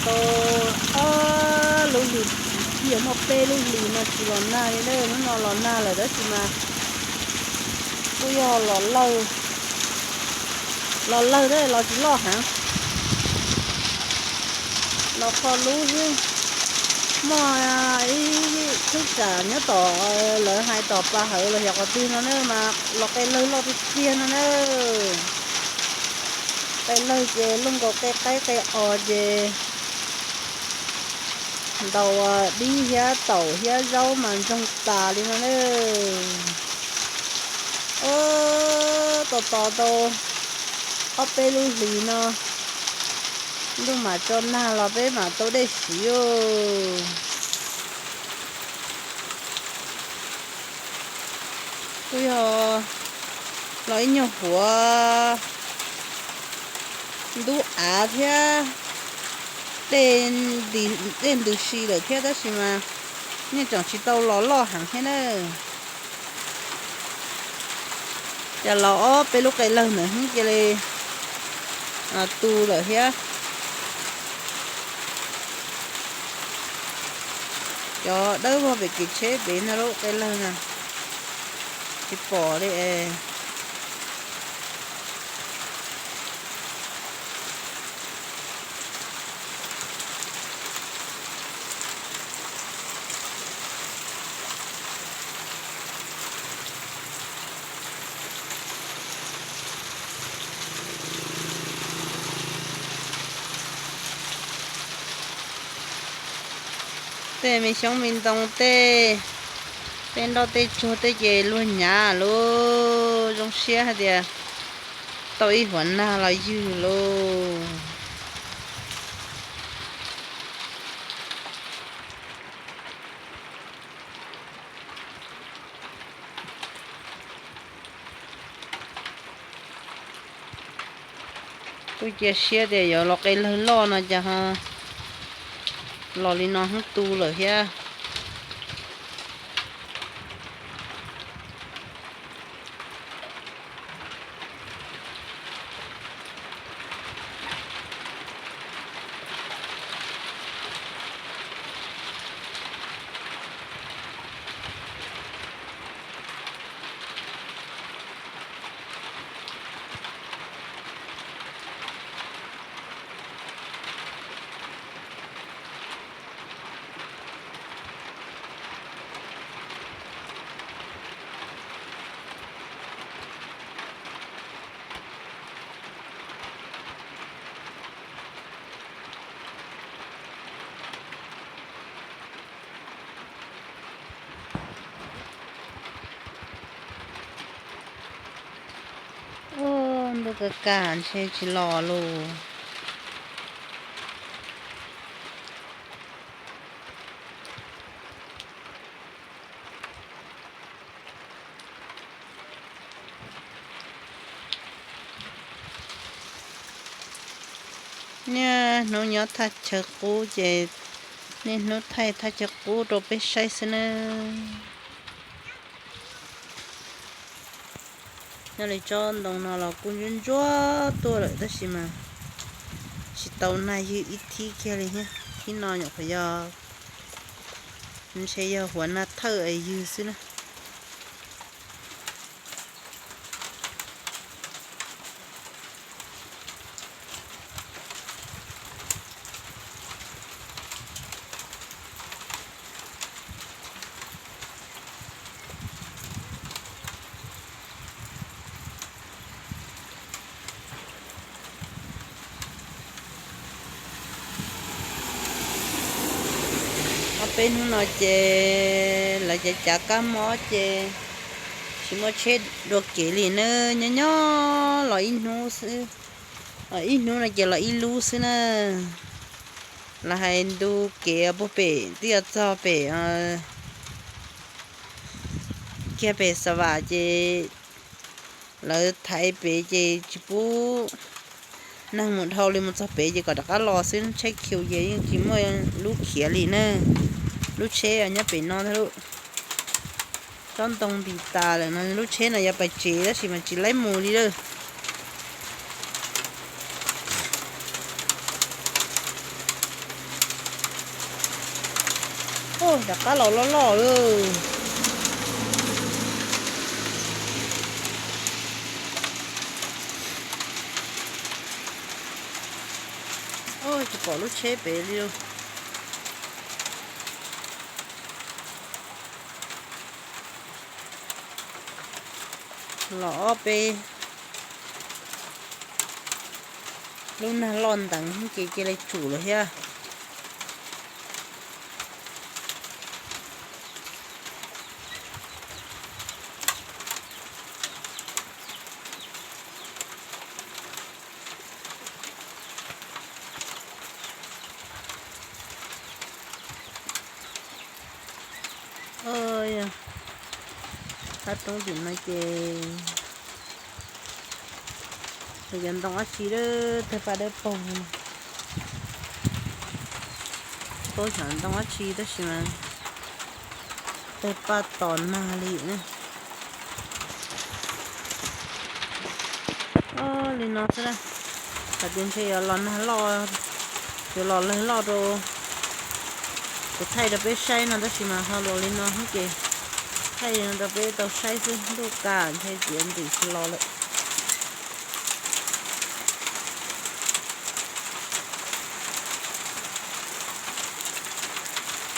Ob lub hlis, tsis yog muaj peb lub hlis no tsis los nag li na, hnub no los nag lawm tab sis mas kuj yog los lawg, los lawg tab los tsis loj heev, los qho lub xwb. Muaj ib tub tsam nyob tom, lawv hais tom pas hawv los yog qhov twg no na mas los qe lawg loj tiag tiag no na. Qe lawg ces luaj nkaus qe qaib qe os ces ntaus dib thiab taum thiab zaub mas ntsoog tas li no na. Tos tos tau ob peb lub hlis no, ntuj mam tso nag los peb mam tau dej siv os. Kuj yog los ib nyuag huav ntub av thiab dej ntws si lawm thiab tab sis mas yeej tseem tsis tau los loj heev thiab na. Ces los ob peb lub qe lawg ntawd cia li tu lawm thiab. Cov dawb vog pem kev tsheb pem no lub qe lawg na, tsis pom li es. Tej me xyoob me ntoo, tej, tej nroj tej tsuag tej ces luag nyav lauj. Zoo siab hais tias tau ib huav nag los ywg lauj. Kuj cia siab tias yuav los qe lawg loj no cas ho los li no hub tu lawm thiab. Ntuj ka kaj ntshe tsis los lus. Niaj hnub nyob thaj chaw qub ces niaj hnub thaij thaj chaw qub rau peb saib xwb nawb. Nyob li tsob ntoo no los kuj ntsuab ntsuab tuaj lawm tab sis mas tsis tau nag ywg ib thib kiag li thiab. Thib no nyuam qhuav yog, ntshe yog huav nag thawj es ywg xwb na. Ob peb hnub no ces lawv cav cav kab mob ces tsis muaj tsheb dua kev li na, nyob nyob los ib hnub xwb, ib hnub no ces los ib lub xwb na. Lawv hais ntu kev puag pem twb yuav txog pem, kiag pem Xa Vam ces lawv thaiv pem ces tsis pub neeg mus dhau li, mus txog pem ces kom rov qab los xwb, tsheb khiv ces yeej tsis muaj lub khiav li na. Lub tsheb nyob pem no ntag lauj. Tsob ntoo ntim tas lawm no, lub tsheb no yuav pais tsev tab sis mas tsis laib mus li lawm. Rov qab los loj loj lawm. Tsis pom lub tsheb pem li. Los ob peb lub nag loj nteev ces cia li tsum lawm thiab. Thab roob tim no ces nws cov ntoo dab tsi dawb, tawg paj dawb paug. Paub xyov ntoo dab tsi tab sis mas tawg paj tos nag li na. Li no xwb, hais tias ntshe yuav los nag loj, yuav los lawg loj rau, kuv thaij rau peb saib no tab sis mas ho los li no ces thaij rau peb tau saib xwb, ntuj kas ntshe txiav ntim tsis los lawm.